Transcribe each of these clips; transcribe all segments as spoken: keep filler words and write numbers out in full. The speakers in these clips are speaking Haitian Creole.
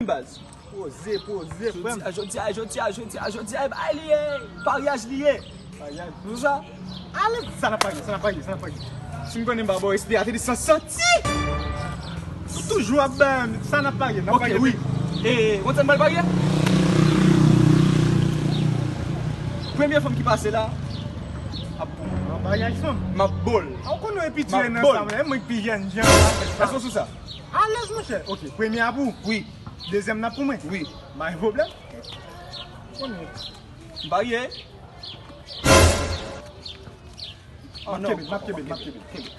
Baz. Poze, poze, frè m. Jodi a, jodi a, jodi a, jodi a, jodi a, e bagay li ye. Paryaj li ye. Paryaj. Ou sa? Alèz, sa n ap pale, sa n ap pale, sa n ap pale. Si m konnen m pa ba w espri a, te di san santi. Ou toujou ap bay, sa n ap pale, n ap pale. Ok, wi. E, ou konn sa m pral pale? Premye fanm ki pase la, ap pou mwen. An paryaj fanm. M ap bo l. A, ou konnen epi tire nan sa, men mwen ki pi jèn jan. Èske w sou sa? Alèz, monchè. Ok, premye a pou ou. Wi. Dezyèm nan pou mwen. Wi. Pa gen pwoblèm. Konnen. M parye. Oh non. M ap kenbe, m ap kenbe, m ap kenbe.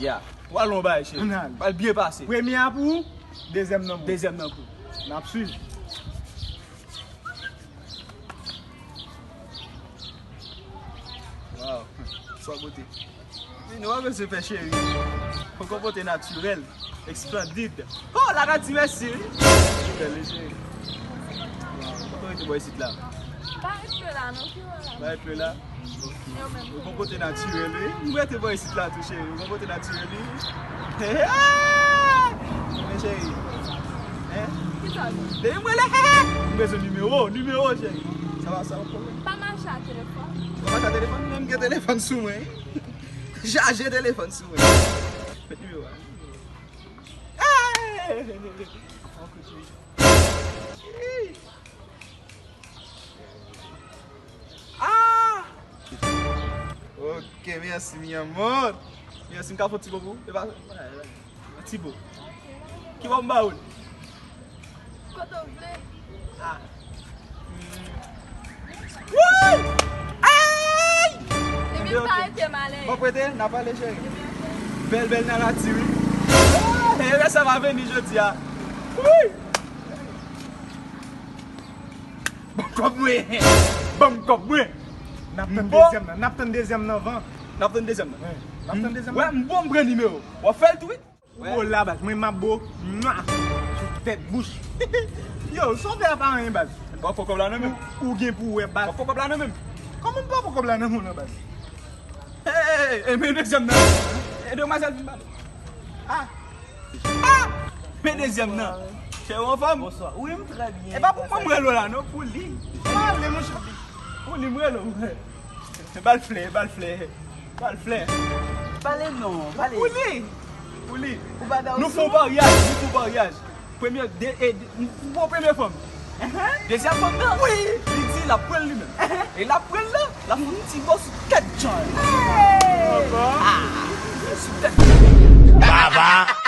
Yeah. Ou al yon bagay, cheri. Ann al. Pral byen pase. Premye a pou ou, dezyèm nan pou ou. Dezyèm nan pou ou. N ap swiv. Waw, swa bote. Vini, w ap bezwen fè cheri. Fòk w pote natirèl, esplendid. Oh, la ka di mèsi, wi. Bèl, wi, cheri. Waw, kote w rete bò isit la? Pa ret la, non, ki wè la? Pa ret la? Ok. Ou gon pote natirèl, wi. M rete bò isit la tou, cheri. Ou gon pote natirèl, wi. Hey, hey! Men cheri. Hein? Ki sa l ye? Depi m rele, hey, hey! M bezwen nimewo, nimewo, cheri. Sa va, sa va, pwoblèm? Pa mache ak telefòn. Pa mache ak telefòn? Men m gen telefòn sou mwen. Chaje telefòn sou mwen. Met nimewo a. Hey! Ah! Ok, mèsi, mi amor. Mèsi, m ka fè yon ti bo pou ou? E pa, ti bo. Ki bò m ba ou l? Kote w vle. Ah. Woo! Ay! Depi m pa rete malè. Bon, prete, n a pale, cheri. Bèl, bèl narati, wi. Ah, e sa va vini jodi a. Wi! Ban m kòb mwen! Ban m kòb mwen! N ap tann dezyèm nan. N ap tann dezyèm nan, van. N ap tann dezyèm nan. Wi. N ap tann dezyèm nan. Wè, m bon, m pran nimewo. W ap fè l tou, wi. Ou bo la, baz. Mwen, m ap bo. Mwa! Sou tèt bouch. Yo, sa w fè a pa anyen, baz. W ap fè kòb la nan men m. Ou, ou gen pou wè, baz. W ap fè kòb la nan men m. Kòman m pa fè kòb la nan men w nan, baz? Hey, hey, hey, hey, men dezyèm nan. E demwazèl vin pale. Ah! Ah! Men dezyèm nan. Chè, ou anfòm? Bonswa. Wi, m trè byen. E pa pou mwen m rele w la, non, pou li. Pale, monchè. Pou li m rele w. Ba l flè, ba l flè. Ba l flè. Pale non, pale. Pou li. Pou li. Ou pa da ou sou? Nou fè yon paryaj, nou fè yon paryaj. Premye, de, e, de, m pran premye fanm. Dezyèm fanm nan, wi, li di l ap pran l li menm. E l ap pran l la, l ap fè yon ti bò sou tèt John. Ah, sou tèt. Baba.